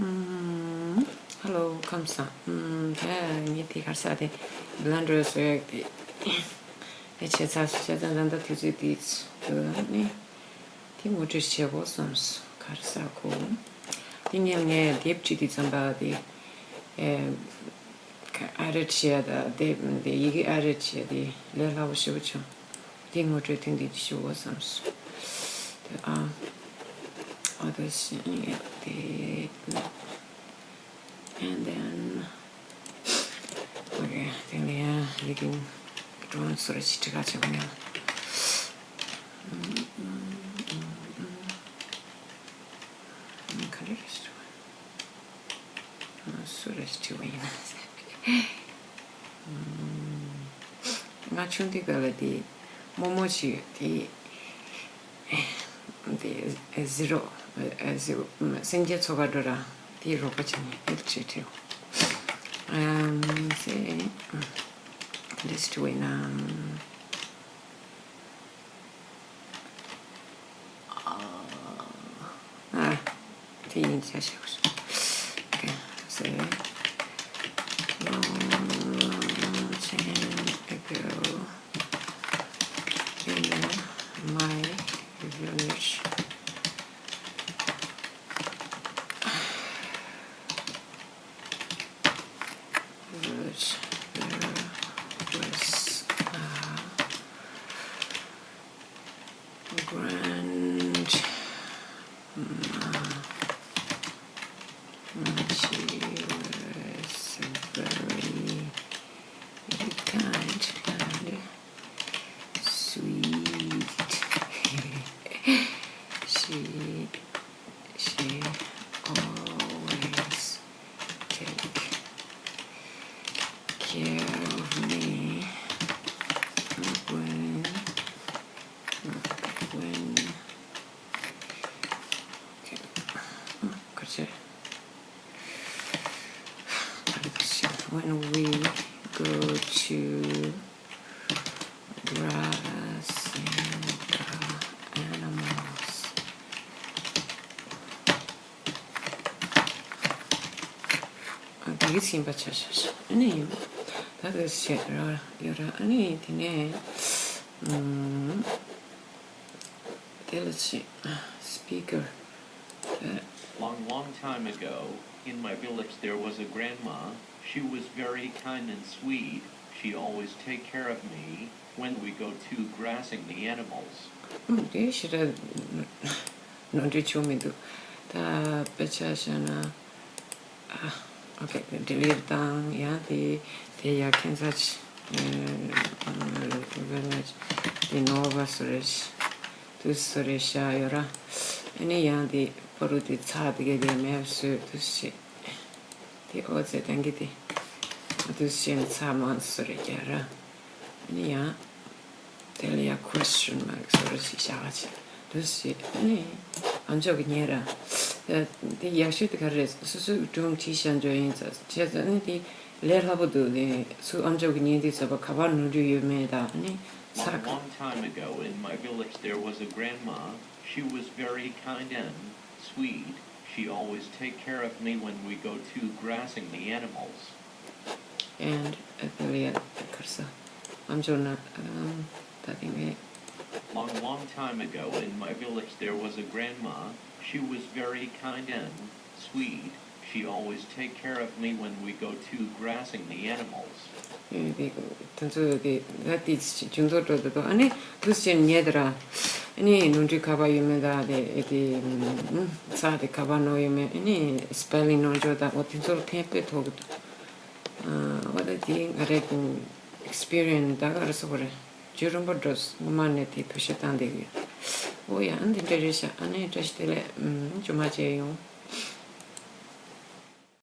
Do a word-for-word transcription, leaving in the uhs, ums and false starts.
ཧ་ལོ། ཁམས་བཟང་། ད་ངས་དེ་ག་རེ་ཟེར། དེ་བླ་འགྲོའི་བཟོ་ཡག་དེ་དེ་བྱས་ཚར་སོང་། བྱས་ཙང་ད་ལྟ་དུས་ཚོད་དེ་ཚོད་ནི་དེ་ངོ་སྤྲོད་བྱེད་དགོས་བསམ་སོང་། ག་རེ་ཟེར་གོ། དེ་སྔོན་ངས་དེབ་བྲིས་དུས་ཙམ་པ་དེ་ཨ་རེད་བྱས་ད་དེབ་དེ་ཡི་གེ་ཨ་རེད་བྱས་དེ་ལས་སླ་པོ་ཞེ་པོ་བྱུང་། དེ་ངོ་སྤྲོད་ཐེངས་འདི་ཞུ་དགོས་བསམ་སོང་། དེ་ཨ་ཨ་ད་ཤི་ཡ་དེ་and then okay དེ་ནས་ཡིག་ཀྲོང་སོར་ཅི་ཁྲི་ཁ་ཆེ་བ་ཉལ། ག་རེ་རེད་ཤི་བ། སུ་རེད་ཤི་བ་ཡིན་ན། ང་ཆུང་དུས་སྐབས་ལ་དེ་རྨོ་མོ་ཞིག་དེ་དེ་ཟི་རོ་ཟི་རོ་སེམས་ཅན་འཚོ་ག་འགྲོ་ར་དེ་རོགས་པ་བྱས་ནས་ཨེ་ཁྲི་ཁྲི་ཨམ་སེ་ཨམ་ཁ་འདྲ་ཞིག་བྲིས་པ་ཡིན་ན། ཨ་དེ་ཡིན་ཆ་ཞིག་okay so long long time ago in my village village there was a grandma. She was very kind and sweet. She she always take care of me when when okay. When we go to grassing the animals. དེ་གི་ཚིག་པ་ཆ་ཆ་ཆ་ཨ་ནི་ད་དེ་བཤད་ར་ཡོད་ར། ཨ་ནི་དེ་ནས་ཨམ་དེ་ལ་ཆི་speaker Long, long time ago, in my village there was a grandma. She was very kind and sweet. She always take care of me when we go to grassing the animals. དེ་ཞེ་དྲག་ནོར་འཁྲུལ་བྱུང་མི་འདུག་ད་དཔེ་ཆ་བཞག་ན་ཨ་okay delete བཏང་། ཡང་དེ་དེ་ཡ་ཁྱད་མཚར་ཆེ་དེ་ནོར་བ་བཟོ་རེད། དུས་སུ་རེ་བཞག་ཡོད་ར། ཨ་ནི་ཡང་དེ་པ་རུ་དེ་ཚགས་དེ་ག་དེ་མེད་བཟོས་དུས་ཤེས། དེ་ཨོ་ཙེ་ཏང་གི་དེ་དུས་ཤེས་ཚགས་མང་བཟོ་རེ་རྒྱག་ར། ཨ་ནི་ཡང་དེ་ལ་ཡང་question mark བཟོ་རེ་ཞིག་བཞག་ཅིག་དུས་ཤེས། ཨ་ནི་ཨམ་ཅོག་གི་ཉན་ར། དེ་ཡག་ཤོས་དེ་ག་རེད། སོ་སོའི་སྒྲུང་བྲིས་བཞག་འཇོག་ཡིན་ཙང་བྱས་ཙང་ཨ་ནི་དེ་ལས་སླ་པོ་འདུག་དེ་ཚུར་ཨམ་ཅོག་གི་ཉན་དུས་ཙམ་པ་ག་པར་ནོར་འཁྲུལ་ཡོད་མེད་དང་ཨ་ནི། Long, long time ago, in my village, there was a grandma. She was very kind and sweet. She always take care of me when we go to grassing the animals. And Amelia Carsa. I'm Jonah. Um, that thing. Long, long time ago, in my village, there was a grandma. She was very kind and sweet. She always take care of me when we go to grassing the animals. དེ་ཚོ་དེ་ད་དེ་ཅི་ཅུང་ཚོ་འགྲོ་འདུག་ཨ་ནི་དུས་ཆེན་ཉེ་དེ་ར། ཨ་ནི་ནོར་འཁྲུལ་ག་པར་ཡོད་མེད་ད་དེ་དེ་ཚགས་དེ་ག་པར་ནོར་ཡོད་མེད། ཨ་ནི་spelling ནོར་འཇོག་ད་འོ་དེ་ཚོར་ཕན་དཔེ་ཐོགས་ཀྱི་འདུག་ཨ་འོ་ད་དེ་ང་རའི་experience ད་ག་རེ་ཟེར་དགོས་རེད། རྗེ་རིན་པོ་འགྲོ་སྔོན་མ་ནས་དེ་བེད་སྤྱོད་བཏང་བསྡད་ཀྱི་ཡོད། འོ་ཡ་ཨ་འདི་འདྲ་རེད་ཤག་ཨ་ནི་བཀྲ་ཤིས་བདེ་ལེགས། ཨུམ་ཇོ་མ་བྱས་ཡོང་།